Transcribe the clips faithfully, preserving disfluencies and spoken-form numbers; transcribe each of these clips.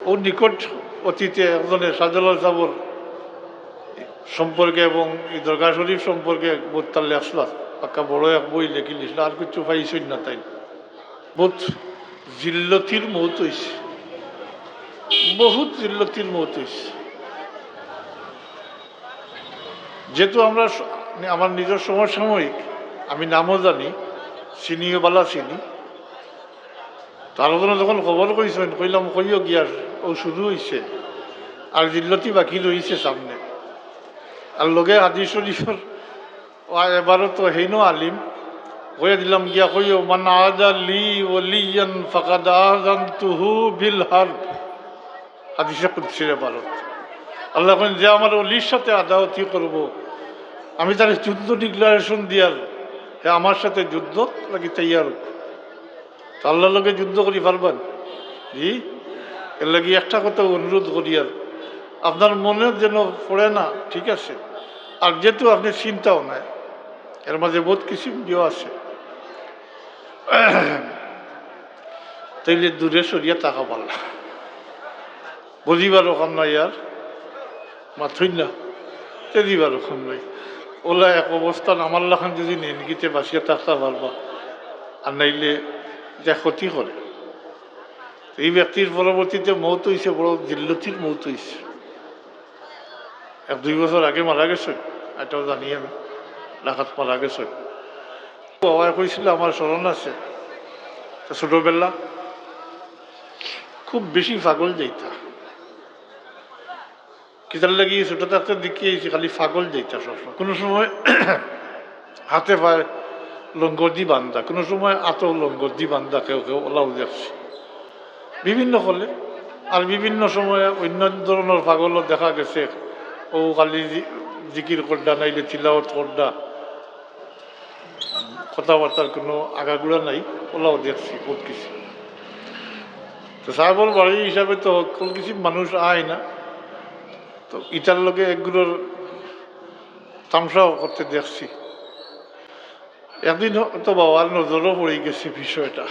ও নিকট অতীতে একজনে শাহজালাল সাবর সম্পর্কে এবং এই দরগা শরীফ সম্পর্কে বউততা লেখছলা, পাক্কা বড় এক বই লেখিলিছলা, আর কিচ্ছু পাইছইন না তাইন। বউত জিল্লতির মউত অইছে, বউত জিল্লতির মউত অইছে। যেহেতু আমরা স-, আমার নিজর সমসাময়িক, আমি নামও জানি, চিনিও, বালা চিনি। তার জন্য যখন খবর কইছইন, কইলাম, "কইও গিয়া, ও শুরু অইছে, আর জিল্লতি বাকি রইছে সামনে।" আর লগে হাদিস শরীফর ও এবারও তো হেইনও আলিম, কইয়া দিলাম গিয়া, কইও, "মান আদা লি ওয়ালিয়ান ফাকাদ আযানতুহু বিল হারব।" হাদিসে কুদসির এবারত। আল্লায় কইন, "যে আমার ওলির সাথে আদাওতি করবো, আমি তারে যুদ্ধ declaration দিয়ার, হে আমার সাথে যুদ্ধ লাগি তৈয়ার অউক।" তো আল্লার লগে যুদ্ধ করি পারবা নি? জি, এর লাগি একটা কথা অনুরোধ করিয়ার, আপনার মনে যেন পড়ে না, ঠিক আছে? আর যেহেতু আপনে চিন্তাও নাই, এর মাঝে বউত কিছু ইয়ে আছে, তাইলে দূরে সরিয়া থাকা ভালা। বুঝিবার অখান নাই আর, মাতইন না, তে দিবার অখান নাই। অলা এক অবস্থান আমার লাখান যদি নেনগিতে বাঁচিয়া থাকতা পারবা, আর নাইলে যে ক্ষতি করে। এই ব্যক্তির পরবর্তীতে মউত অইছে, বড় জিল্লতির মউত অইছে। এক দুই বছর আগে মারা গেছে, এটাও জানি আমি, ঢাকাত মারা গেছে। বাবায় কইছিল, আমার স্মরণ আছে, তো ছোটবেলা খুব বেশি পাগল যাইতা। কিতার লাগি ছোট থাকতে দেখি আইছি, খালি পাগল যাইতা সবসময়। কোনো সময় হাতে পায়ে লঙ্গর দি বান্ধা, কোনো সময় আতো লঙ্গর দি বান্ধা, কেউ কেউ অলাও দেখছি বিভিন্ন হলে। আর বিভিন্ন সময় অন্য ধরনের পাগলও দেখা গেছে, ও খালি জি-, জিকির করডা, নাইলে তিলাওয়াত করডা, কথাবার্তার কোনো আগাগুড়া নাই, অলাও দেখছি বউত কিছু। তো সাবর বাড়ি হিসাবে তো হকল কিছু মানুষ আয় না, তো ইতার লগে এগুলোর তামশাও করতে দেখছি। একদিন হয়তো বাবার নজরও পড়ি গেছে বিষয়টা।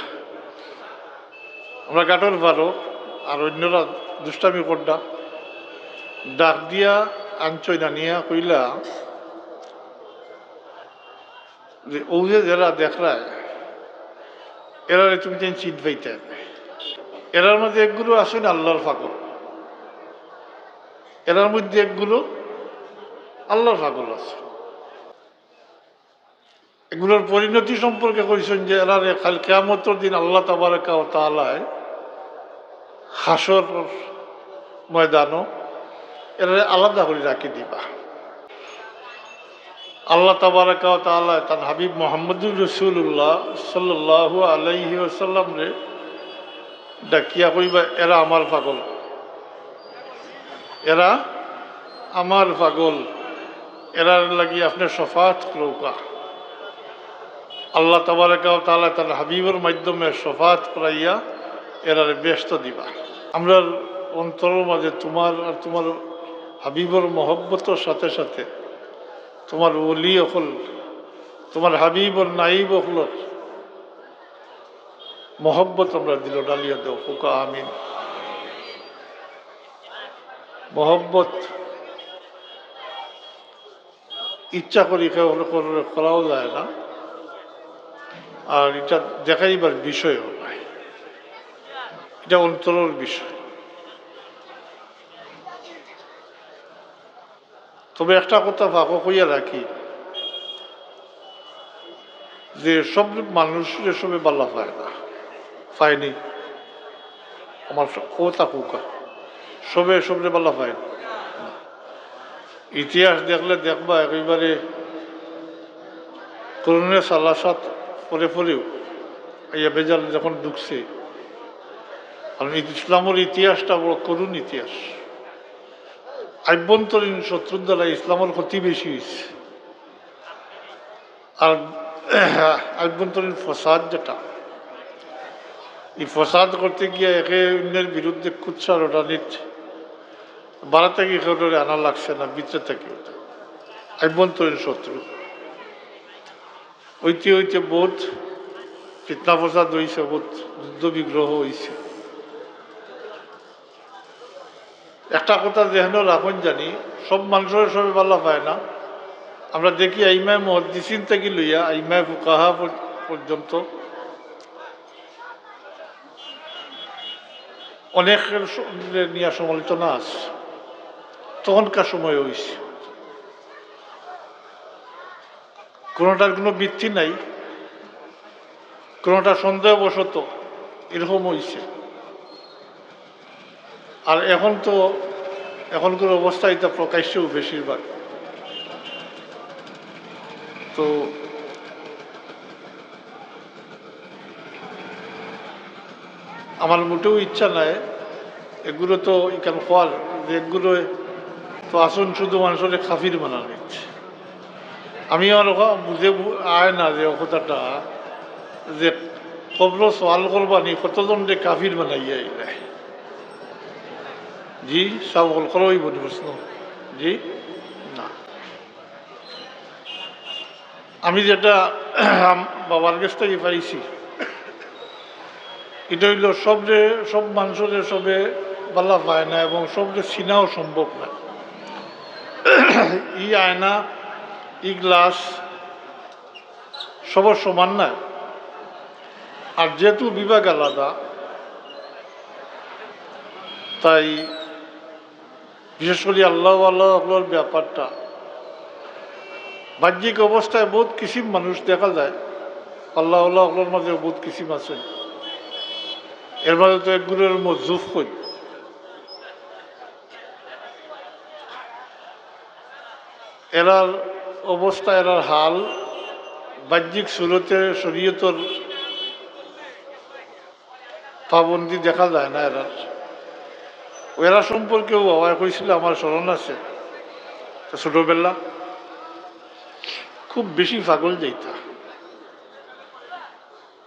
আমরা ঘাটর পারো, আর অন্যরা দুষ্টামি করডা, ডাক দিয়া আনছইন, আনিয়া কইলা যে, "অউ যে যেরা দেখরায়, এরারে তুমি তাইন চিন পাইতায় না। এরার মাঝে এগুলো আছইন আল্লার পাগল, এরার মধ্যে এগুলো আল্লার পাগল আছে।" এগুলোর পরিণতি সম্পর্কে কইছইন যে এরারে কাল কিয়ামতর দিন আল্লাহ তাবারাকা ওয়া তাআলায় হাশর ময়দানো এরারে আলাদা করি রাখি দিবা। আল্লাহ তাবারাকা ওয়া তাআলায় তান হাবিব মুহাম্মদুর রাসূলুল্লাহ সাল্লাল্লাহু আলাইহি ওয়াসাল্লামরে ডাকিয়া কইবা, "এরা আমার পাগল, এরা আমার পাগল, এরার লাগি আপনে শফাআত করউক্কা।" আল্লাহ তাবারাকা ওয়া তাআলা তান হাবিবর মাধ্যমে শফাআত করাইয়া এরারে বেহেশত দিবা। আমরার অন্তরর মাঝে তুমার আর তুমার হাবিবর মহব্বতর সাথে সাথে তুমার ওলি অকল, তুমার হাবিবর নাইব অকলর মহব্বত আমরার দিলো ডালিয়া দেও, কউক্কা আমিন। মহব্বত ইচ্ছা করি কেউ করাও যায় না, আর ইটা দেখাইবার বিষয়ও নায়, ইটা অন্তরর বিষয়। তবে একটা কথা ফাঁকো কইয়া রাখি যে সব মানুষরে সবে বালা পায় না, পায়নি। আমার স-, কথা কউক্কা, সবে সবরে বালা পায় না। ইতিহাস দেখলে দেখবা একেবারে করুণে সালাসাত পরে পরেও আইয়া ভেজাল যখন ঢুকছে, কারণ ইসলামর ইতিহাসটা বড় করুণ ইতিহাস। আভ্যন্তরীণ শত্রুর দ্বারা ইসলামর ক্ষতি বেশি অইছে। আর আভ্যন্তরীণ ফসাদ যেটা, এই ফসাদ করতে গিয়া একে অন্যের বিরুদ্ধে কুৎসা রটানিত বারা থাকি কেউরে আনা লাগছে না, ভিতরে থাকি অইতা। আভ্যন্তরীণ শত্রু অইতে অইতে বউত ফিতনা ফসাদ অইছে, বউত যুদ্ধ বিগ্রহ অইছে। একটা কথা যেন রাখইন জানি, সব মানুষরে সবে ভালা পায় না। আমরা দেখি আইম্মায়ে মুহাদ্দিসিন থাকি লইয়া আইম্মায়ে ফুকাহা পর-, পর্যন্ত অনেক স-, নিয়া সমালোচনা আছে, তখনকার সময় অইছে। কোনোটার কোনো ভিত্তি নাই, কোনোটা সন্দেহবশত এরকম অইছে। আর এখন তো, এখনকার অবস্থা ইটা প্রকাশ্যেও বেশিরভাগ। তো আমার মোটেও ইচ্ছা নাই এগুলো তো ইখান কওয়ার, যে এগুলো তো আছইন শুধু মানুষরে কাফির বানানিত। আমি আর ওখা বুঝে বু-, আয় না যে ও কথাটা, যে কবরো সওয়াল করবানি কতজনরে কাফির বানাইয়া আইলে। জি, সওয়াল করা অইবো নি প্রশ্ন? জি, না। আমি যেটা আম-, বাবার গেছ থাকি পাইছি, ইটা অইলো সবরে, সব মানুষরে সবে ভালা পায় না এবং সবরে চিনাও সম্ভব না। ই আয়না, ই গ্লাস সবর সমান নায়। আর যেহেতু বিভাগ আলাদা, তাই বিশেষ করি আল্লাহওয়ালা অকলর ব্যাপারটা, বাহ্যিক অবস্থায় বহুত কিসিম মানুষ দেখা যায়। আল্লাহওয়ালা অকলর মাঝে বহুত কিসিম আছে। এর মাঝে তো এগুলোর মজুফ কই। এরার অবস্থা, এরার হাল, বাহ্যিক সুরতে শরীয়তর পাবন্দি দেখা যায় না এরার। এরা সম্পর্কেও বাবায় কইছিল, আমার স্মরণ আছে, তো ছোটবেলা খুব বেশি পাগল যাইতা।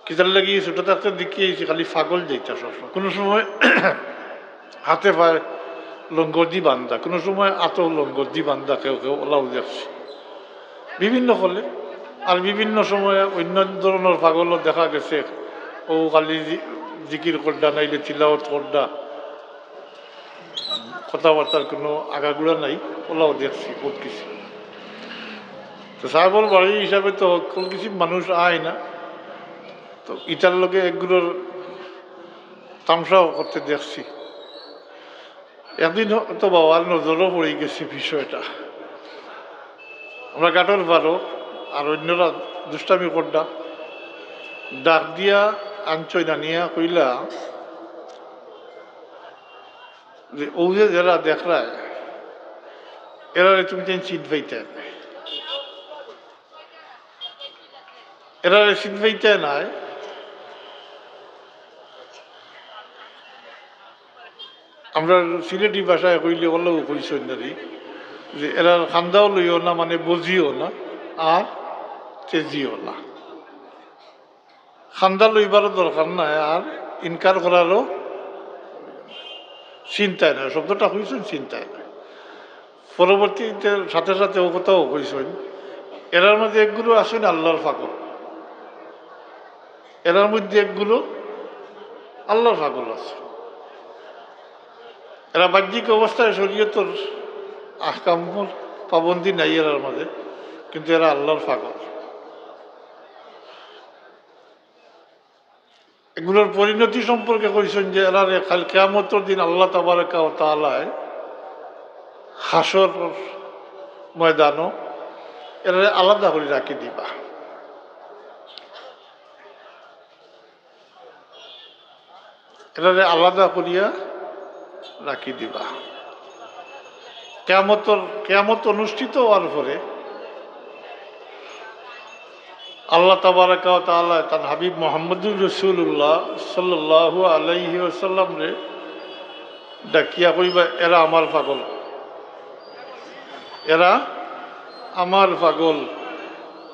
কিতার লাগি ছোট থাকতে দেখি আইছি খালি পাগল যাইতা সবসময়। কোনো সময় হাতে পায়ে লঙ্গর দি বান্ধা, কোনো সময় আতো লঙ্গর দি বান্ধা, কেউ কেউ ওলাও দেখছি বিভিন্ন ফলে। আর বিভিন্ন সময়ে অন্য ধরনের পাগলও দেখা গেছে, ও খালি জি-, জিকির করডা, নাইলে তিলাওয়াত করডা, কথাবার্তার কোনো আগাগুড়া নাই, ওলাও দেখছি বহুত কিছু। তো সাহেবর বাড়ি হিসাবে তো হকল কিছু মানুষ আয় না, তো ইটার লগে এগুলোর তামশাও করতে দেখছি। একদিন হয়তো বাবার নজরও পড়ি গেছে বিষয়টা। আমরা ঘাটর পারো আর অন্যরা দুষ্টামি করডা, ডাক দিয়া আনছইন, আনিয়া কইলা যে, "ও যে যেরা দেখরায়, এরারে তুমি তাইন চিনবাইতায় নায়।" এরারে চিনবাইতায় নায়। আমরা সিলেটি ভাষায় কইলে ওলাও কইছইন নারি যে এরার খান্দাও লইও না, মানে বুঝিও না আর তেজিও না। খান্দা লইবারও দরকার নাই, আর ইনকার করারও চিন্তায় নাই। শব্দটা কইছইন চিন্তায় নাই। পরবর্তীতে সাথে সাথে ও কথাও কইছইন, এরার মধ্যে একগুলো আছইন আল্লাহর পাগল, এরার মধ্যে একগুলো আল্লাহর পাগল আছে। এরা বাহ্যিক অবস্থায় শরীয়তর আহকামর পাবন্দি নাই এরার মাঝে, কিন্তু এরা আল্লাহর পাগল। এগুলোর পরিণতি সম্পর্কে কইছইন যে এরারে কাল কিয়ামতর দিন আল্লাহ তাবারাকা ওয়া তাআলায় হাশর ময়দানো এরারে আলাদা করি রাখি দিবা, এরারে আলাদা করিয়া রাখি দিবা। কিয়ামতর, কিয়ামত অনুষ্ঠিত হওয়ার পরে আল্লাহ তাবারাকা ওয়া তাআলা তান হাবিব মুহাম্মদুর রাসূলুল্লাহ সাল্লাল্লাহু আলাইহি ওয়াসাল্লামরে ডাকিয়া কইবা, "এরা আমার পাগল, এরা আমার পাগল,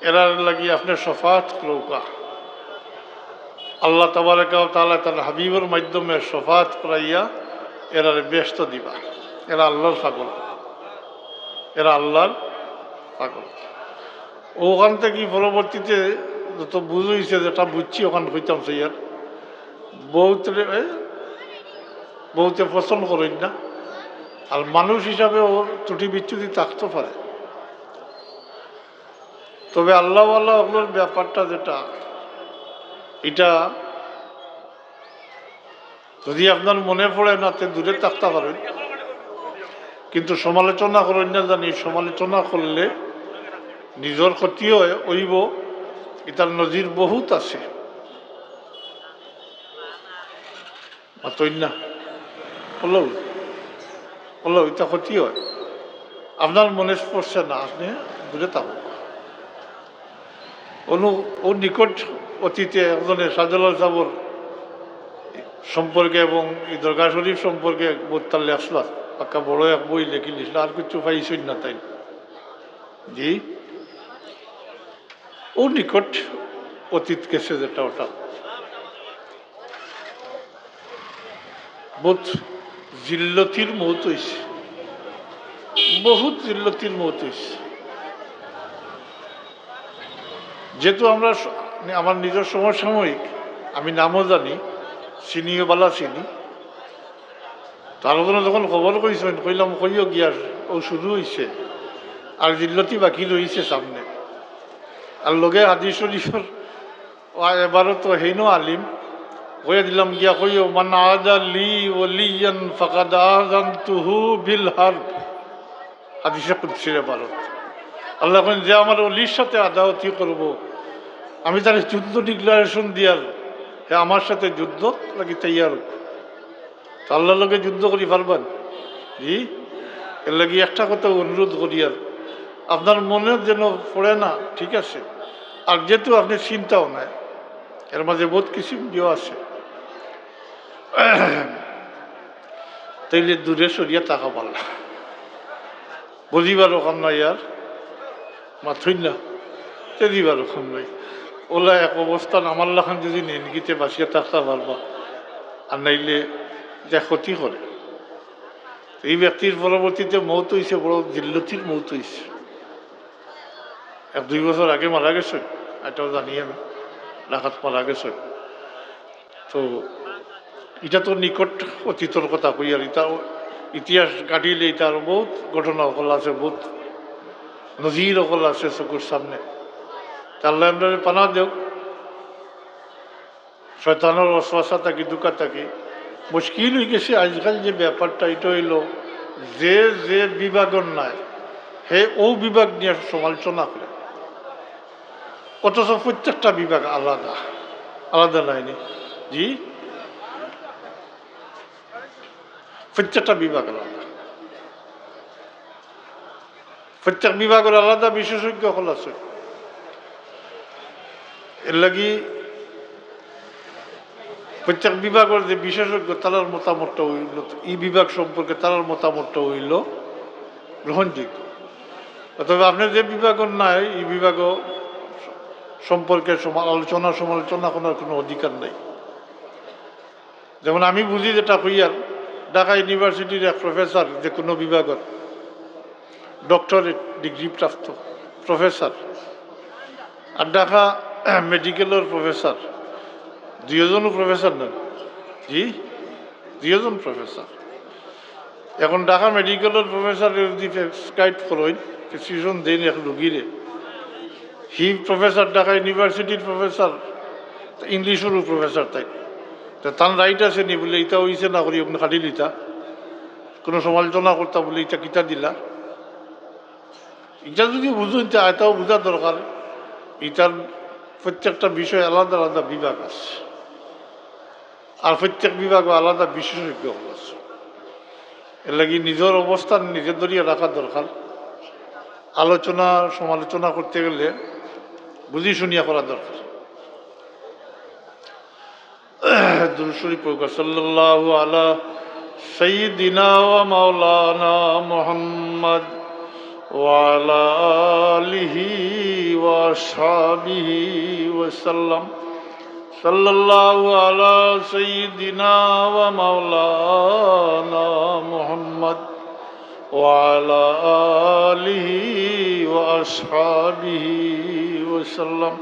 এরার লাগি আপনে শফাআত করউক্কা।" আল্লাহ তাবারাকা ওয়া তাআলা তান হাবিবর মাধ্যমে শফাআত করাইয়া এরারে বেহেস্ত দিবা। এরা আল্লাহর পাগল, এরা আল্লাহর পাগল। ওখান থাকি পরবর্তীতে যত বুঝ অইছে, যেটা বুঝছি, ওখান কইতাম চাইয়ার। বহুতরে, এ, বহুতে পছন্দ করইন না। আর মানুষ হিসাবেও ত্রুটি বিচ্যুতি থাকতে পারে। তবে আল্লাহওয়ালা অকলর ব্যাপারটা যেটা, ইটা যদি আপনার মনে পড়ে না, তে দূরে থাকতে পারেন, কিন্তু সমালোচনা করেন না জানি। সমালোচনা করলে নিজর ক্ষতি হয়, অইব। ইতার নজির বহুত আছে। মাতইন না। বললো, বললো, ইতা ক্ষতি হয়। আপনার মনে পড়ছে না, আপনি দূরে থাকুক। অনু-, ও নিকট অতীতে একজনে শাহজালাল সাবর সম্পর্কে এবং এই দরগা শরীফ সম্পর্কে বক্তার লেখলা, পাক্কা বড় এক বই লেখি লিখলা, আর কিছু পাইছইন না তাই। জি, ও নিকট অতীত গেছে যেটা, ওটা বহুত জিল্লতির মৌত হইছে, বহুত জিল্লতির মৌত হইছে। যেহেতু আমরা স-, আমার নিজের সমসাময়িক, আমি নামও জানি, চিনিও বালা চিনি, তার জন্য যখন খবর কইছেন, কইলাম, "কইও গিয়ার, ও শুরু হইছে, আর জিল্লতি বাকি রইছে সামনে।" আর লগে হাদিস শরীফর ও এবারও তো হেইনো আলিম, কইয়া দিলাম গিয়া, কইও, "মান আদা লি ওয়ালিয়ান ফাকাদ আযানতুহু বিল হারব।" হাদিসে কুদসির এবারত। আল্লাহ কইন, "যে আমার ওলির সাথে আদাওতি করব, আমি তার যুদ্ধ ডিক্লারেশন দিয়ার, হে আমার সাথে যুদ্ধ লাগি তৈয়ার হোক।" তো আল্লাহর লগে যুদ্ধ করি পারবেন? জি, এর লাগি একটা কথা অনুরোধ করি, আর আপনার মনে যেন পড়ে না, ঠিক আছে? আর যেহেতু আপনি চিন্তাও নাই, এর মাঝে বহুত কিছু ইয়ে আছে, তাইলে দূরে সরিয়া থাকা ভালা। বুঝিবার ওখান নাই আর মাতইন না, তে দিবার ওখান নাই। ওলা এক অবস্থান আমার লাখান যদি নেন গিতে বাঁচিয়া থাকতে পারবা, আর নাইলে যা ক্ষতি করে। এই ব্যক্তির পরবর্তীতে মৌত হইছে, বড় জিল্লতির মৌত হইছে। এক দুই বছর আগে মারা গেছে, এটাও জানি আমি, ঢাকাত মারা গেছে। তো ইটা তো নিকট অতীতর কথা কই, আর ইটা ইতিহাস ঘাটিলে ইটা আরো বহুত ঘটনা অকল আছে, বহুত নজির অকল আছে চকুর সামনে। তে আল্লাহ আমরারে পানা দেউক শয়তানর ওয়াসওয়াসা থাকি, ধোঁকা থাকি। মুশকিল হই গেছে আজকাল যে ব্যাপারটা, ইটা হইল যে যে বিভাগর নাই, হে ও বিভাগ নিয়া সমালোচনা করে। অথচ প্রত্যেকটা বিভাগ আলাদা, আলাদা নায়নি? জি, প্রত্যেকটা বিভাগ আলাদা, প্রত্যেক বিভাগর আলাদা বিশেষজ্ঞ অকল আছে। এর লাগি প্রত্যেক বিভাগর যে বিশেষজ্ঞ, তারার মতামতটা হইল, এই বিভাগ সম্পর্কে তারার মতামতটা হইল গ্রহণযোগ্য। অথবা আপনি যে বিভাগর নাই, এই বিভাগ সম্পর্কে সমা-, আলোচনা সমালোচনা করার কোনো অধিকার নাই। যেমন আমি বুঝি যেটা কইয়ার, ঢাকা ইউনিভার্সিটির এক প্রফেসর, যে কোনো বিভাগর ডক্টরেট ডিগ্রি প্রাপ্ত প্রফেসর, আর ঢাকা মেডিকেলর প্রফেসর, দুইজনও প্রফেসর না? জি, দুইজন প্রফেসর। এখন ঢাকা মেডিকেলর প্রফেসর যদি প্রেসক্রাইব করইন, প্রেসক্রিপশন দেন এক রুগীরে, হি প্রফেসর, ঢাকা ইউনিভার্সিটির প্রফেসর, ইংলিশরও প্রফেসর তাই। তো তার রাইট আছে নি বলে ইটা হইছে না করি ওখানে খালি লিতা, কোনো সমালোচনা করতা বলে ইটা কিতা দিলা? ইটা যদি বুঝইন, তে এটাও বুঝা দরকার, ইটার প্রত্যেকটা বিষয় আলাদা আলাদা বিভাগ আছে, আর প্রত্যেক বিভাগও আলাদা বিশেষজ্ঞ অকল আছে। এর লাগি নিজর অবস্থান নিজে ধরিয়া রাখা দরকার। আলোচনা সমালোচনা করতে গেলে বুঝি শুনিয়া করা দরকার। দুরূদ শরীফ পড়ুক, সাল্লাল্লাহু আলা সাইয়্যিদিনা ওয়া মাওলানা মুহাম্মদ ওয়া আলা আলিহি ওয়া আসহাবিহি ওয়া সাল্লাম। সাল্লাল্লাহু আলা সাইয়্যিদিনা ওয়া মাওলানা মুহাম্মদ ওয়া আলা আলিহি ওয়া আসহাবিহি ওয়া সাল্লাম।